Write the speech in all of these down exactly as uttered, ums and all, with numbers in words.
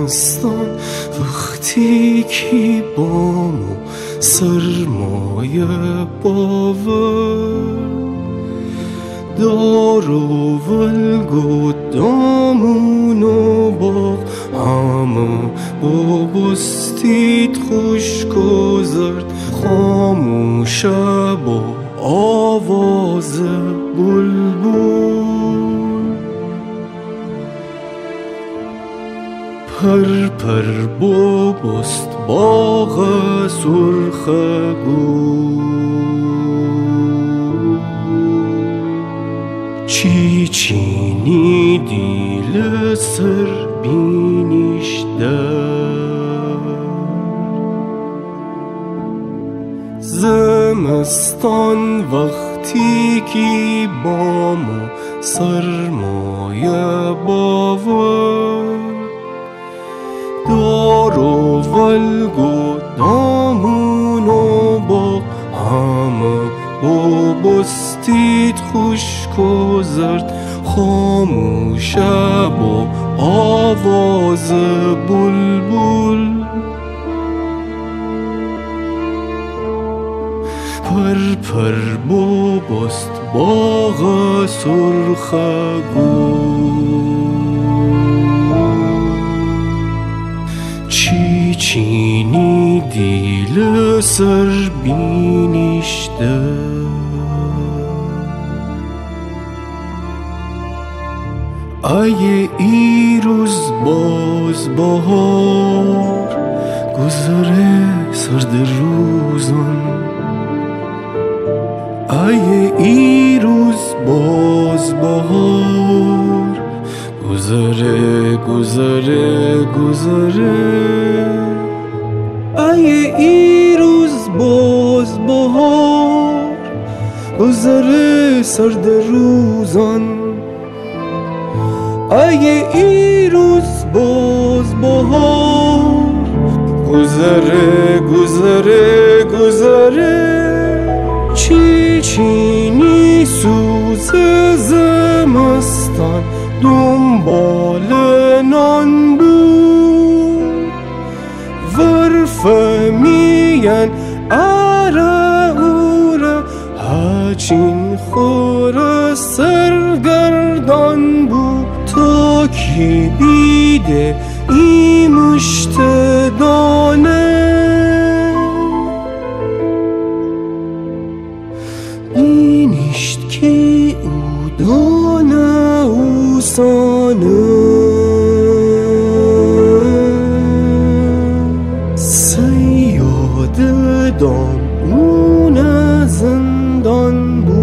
زمستان وختی کی بامو سرمایه باور، دار و ولگ و دامون و باغ همه ببوستید خوشک و زرد، خاموشه با آواز بلبل. پر پر ببوست باغ سرخ گل، چیچینی دیل سر بینیش درد. زمستان وختی کی بامو سرمایه باور، دار و ولگ و دامون و باغ همه ببوستید خوشک و زرد، خاموشه با آواز بلبل. پر پر ببوست باغ سرخ گل، چیچینی دیل سر بینیش درد. ای ایروز باز بهار، گذره سرد روزان. ای ایروز باز بهار، گذره، گذره، گذره. ای ایروز باز بهار، گذره سرد روزان. ای ایروز باز بهار، گذره، گذره، گذره. چیچینی سوز زمستان دنبال نان بود. ورف میان اره اوره هچین خوره سرگردان بو، تا کی بیده ای مشت دانه. بینیشت کی او دانه اوسانه، صیاد دامونه زندان بو.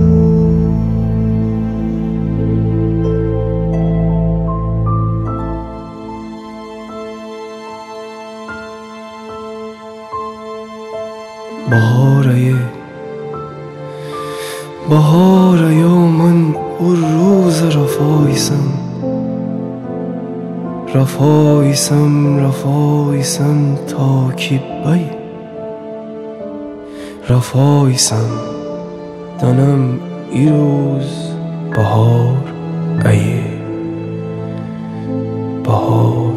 بهار ایه، بهار ایه، من او روز رفا ایسم. رفا ایسم، رفا ایسم تا کی بی. رفا ایسم، دانم ایروز بهار ایه. بهار.